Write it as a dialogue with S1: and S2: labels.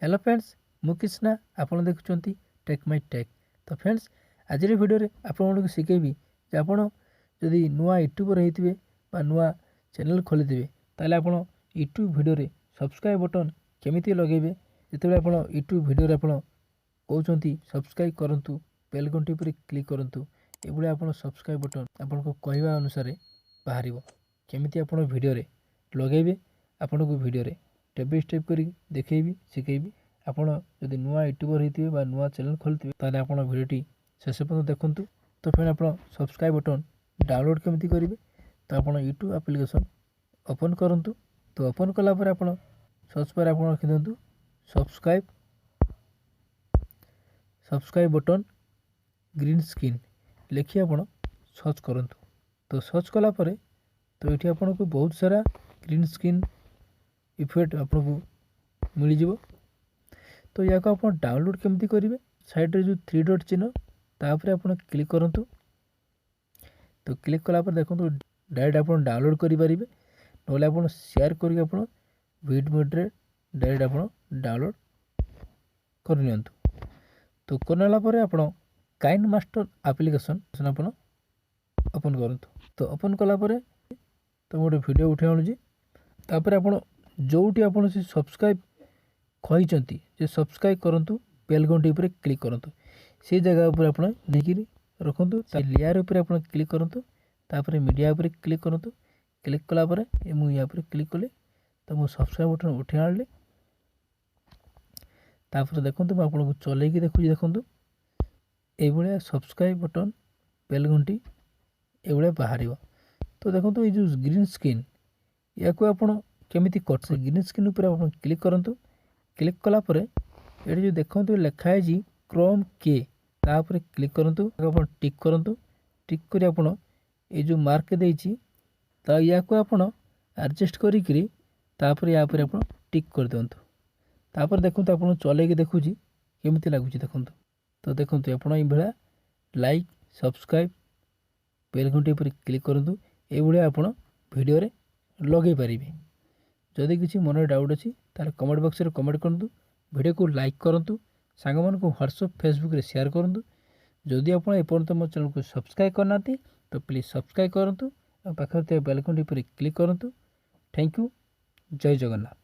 S1: Hello friends, ମୁଁ କ୍ରିଷ୍ଣା, ଆପଣ ଦେଖୁଛନ୍ତି ଟେକ୍ ମାଇ ଟେକ୍। ତ ଫ୍ରେଣ୍ଡସ୍, ଆଜିର ଭିଡ଼ିଓରେ ଆପଣମାନଙ୍କୁ ଶିଖେଇବି ଯେ ଆପଣ ଯଦି ନୂଆ ୟୁଟ୍ୟୁବର ହେଇଥିବେ ବା ନୂଆ ଚ୍ୟାନେଲ୍ ଖୋଲିଥିବେ, ତାହେଲେ ଆପଣ ୟୁଟ୍ୟୁବ୍ ଭିଡ଼ିଓରେ ସବସ୍କ୍ରାଇବ୍ ବଟନ୍ କେମିତି ଲଗେଇବେ। ଯେତେବେଳେ ଆପଣ ୟୁଟ୍ୟୁବ୍ ଭିଡ଼ିଓରେ ଆପଣ କହୁଛନ୍ତି ସବସ୍କ୍ରାଇବ୍ କରନ୍ତୁ, ବେଲ୍ ଘଣ୍ଟି ଉପରେ କ୍ଲିକ୍ କରନ୍ତୁ, ଏଭଳିଆ ଆପଣ ସବସ୍କ୍ରାଇବ୍ ବଟନ୍ ଆପଣଙ୍କ କହିବା ଅନୁସାରେ ବାହାରିବ। କେମିତି ଆପଣ ଭିଡ଼ିଓରେ ଲଗେଇବେ, ଆପଣଙ୍କୁ ଭିଡ଼ିଓରେ ଷ୍ଟେପ୍ ବାଇ ଷ୍ଟେପ୍ କରିକି ଦେଖେଇବି, ଶିଖେଇବି। ଆପଣ ଯଦି ନୂଆ ୟୁଟ୍ୟୁବର ହେଇଥିବେ ବା ନୂଆ ଚ୍ୟାନେଲ୍ ଖୋଲିଥିବେ, ତାହେଲେ ଆପଣ ଭିଡ଼ିଓଟି ଶେଷ ପର୍ଯ୍ୟନ୍ତ ଦେଖନ୍ତୁ। ତ ଫେର୍ ଆପଣ ସବସ୍କ୍ରାଇବ୍ ବଟନ୍ ଡାଉନଲୋଡ଼୍ କେମିତି କରିବେ? ତ ଆପଣ ୟୁଟ୍ୟୁବ୍ ଆପ୍ଲିକେସନ୍ ଓପନ୍ କରନ୍ତୁ। ତ ଓପନ୍ କଲା ପରେ ଆପଣ ସର୍ଚ୍ଚ ପରେ ଆପଣ ରଖିଦିଅନ୍ତୁ ସବସ୍କ୍ରାଇବ୍ ବଟନ୍ ଗ୍ରୀନ୍ ସ୍କ୍ରିନ୍ ଲେଖି ଆପଣ ସର୍ଚ୍ଚ କରନ୍ତୁ। ତ ସର୍ଚ୍ଚ କଲା ପରେ ତ ଏଠି ଆପଣଙ୍କୁ ବହୁତ ସାରା ଗ୍ରୀନ୍ ସ୍କ୍ରିନ୍ ଇଫେକ୍ଟ ଆପଣଙ୍କୁ ମିଳିଯିବ। ତ ୟାକୁ ଆପଣ ଡାଉନଲୋଡ଼୍ କେମିତି କରିବେ? ସାଇଡ଼୍ରେ ଯେଉଁ ଥ୍ରୀ ଡଟ୍ ଚିହ୍ନ, ତାପରେ ଆପଣ କ୍ଲିକ୍ କରନ୍ତୁ। ତ କ୍ଲିକ୍ କଲା ପରେ ଦେଖନ୍ତୁ, ଡାଇରେକ୍ଟ ଆପଣ ଡାଉନଲୋଡ଼୍ କରିପାରିବେ, ନହେଲେ ଆପଣ ସେୟାର କରିକି ଆପଣ ଭିଡ଼ମିଟ୍ରେ ଡାଇରେକ୍ଟ ଆପଣ ଡାଉନଲୋଡ଼୍ କରିନିଅନ୍ତୁ। ତ କରିନେଲା ପରେ ଆପଣ କାଇନ୍ ମାଷ୍ଟର ଆପ୍ଲିକେସନ୍ ଆପଣ ଓପନ୍ କରନ୍ତୁ। ତ ଓପନ୍ କଲା ପରେ ତ ମୁଁ ଗୋଟେ ଭିଡ଼ିଓ ଉଠାଇ ଆଣୁଛି। ତାପରେ ଆପଣ ଯେଉଁଠି ଆପଣ ସେ ସବସ୍କ୍ରାଇବ୍ କହିଛନ୍ତି ଯେ ସବସ୍କ୍ରାଇବ୍ କରନ୍ତୁ, ବେଲ୍ ଘଣ୍ଟି ଉପରେ କ୍ଲିକ୍ କରନ୍ତୁ, ସେଇ ଜାଗା ଉପରେ ଆପଣ ନେଇକିରି ରଖନ୍ତୁ। ତା ଲେୟାର୍ ଉପରେ ଆପଣ କ୍ଲିକ୍ କରନ୍ତୁ। ତାପରେ ମିଡ଼ିଆ ଉପରେ କ୍ଲିକ୍ କରନ୍ତୁ। କ୍ଲିକ୍ କଲା ପରେ ମୁଁ ୟା ଉପରେ କ୍ଲିକ୍ କଲି, ତ ମୁଁ ସବସ୍କ୍ରାଇବ୍ ବଟନ୍ ଉଠାଇ ଆଣିଲି। ତାପରେ ଦେଖନ୍ତୁ, ମୁଁ ଆପଣଙ୍କୁ ଚଲେଇକି ଦେଖୁଛି। ଦେଖନ୍ତୁ, ଏଇଭଳିଆ ସବସ୍କ୍ରାଇବ୍ ବଟନ୍ ବେଲ୍ ଘଣ୍ଟି ଏଇଭଳିଆ ବାହାରିବ। ତ ଦେଖନ୍ତୁ, ଏଇ ଯେଉଁ ଗ୍ରୀନ୍ ସ୍କ୍ରିନ୍, ୟାକୁ ଆପଣ କେମିତି କଟ ଗ୍ରୀନ୍ ସ୍କ୍ରିନ୍ ଉପରେ ଆପଣ କ୍ଲିକ୍ କରନ୍ତୁ। କ୍ଲିକ୍ କଲା ପରେ ଏଠି ଯେଉଁ ଦେଖନ୍ତୁ ଲେଖା ହେଇଛି କ୍ରୋମ୍ କେ, ତା ଉପରେ କ୍ଲିକ୍ କରନ୍ତୁ। ଆପଣ ଟିକ୍ କରନ୍ତୁ। ଟିକ୍ କରି ଆପଣ ଏଇ ଯେଉଁ ମାର୍କ ଦେଇଛି, ତ ୟାକୁ ଆପଣ ଆଡ଼ଜଷ୍ଟ କରିକିରି ତାପରେ ୟା ଉପରେ ଆପଣ ଟିକ୍ କରିଦିଅନ୍ତୁ। ତାପରେ ଦେଖନ୍ତୁ, ଆପଣ ଚଲେଇକି ଦେଖୁଛି କେମିତି ଲାଗୁଛି ଦେଖନ୍ତୁ। ତ ଦେଖନ୍ତୁ, ଆପଣ ଏଇଭଳିଆ ଲାଇକ୍, ସବସ୍କ୍ରାଇବ୍, ବେଲ୍ ଘଣ୍ଟି ଉପରେ କ୍ଲିକ୍ କରନ୍ତୁ, ଏଇଭଳିଆ ଆପଣ ଭିଡ଼ିଓରେ ଲଗେଇ ପାରିବେ। ଯଦି କିଛି ମନରେ ଡାଉଟ୍ ଅଛି, ତାହେଲେ କମେଣ୍ଟ ବକ୍ସରେ କମେଣ୍ଟ କରନ୍ତୁ। ଭିଡ଼ିଓକୁ ଲାଇକ୍ କରନ୍ତୁ, ସାଙ୍ଗମାନଙ୍କୁ ହ୍ୱାଟ୍ସଆପ୍, ଫେସବୁକ୍ରେ ସେୟାର କରନ୍ତୁ। ଯଦି ଆପଣ ଏପର୍ଯ୍ୟନ୍ତ ମୋ ଚ୍ୟାନେଲକୁ ସବସ୍କ୍ରାଇବ୍ କରିନାହାନ୍ତି, ତ ପ୍ଲିଜ୍ ସବସ୍କ୍ରାଇବ୍ କରନ୍ତୁ ଆଉ ପାଖରେ ଥିବା ବେଲ୍ ଘଣ୍ଟି ଉପରେ କ୍ଲିକ୍ କରନ୍ତୁ। Thank you, Jay Jagannath.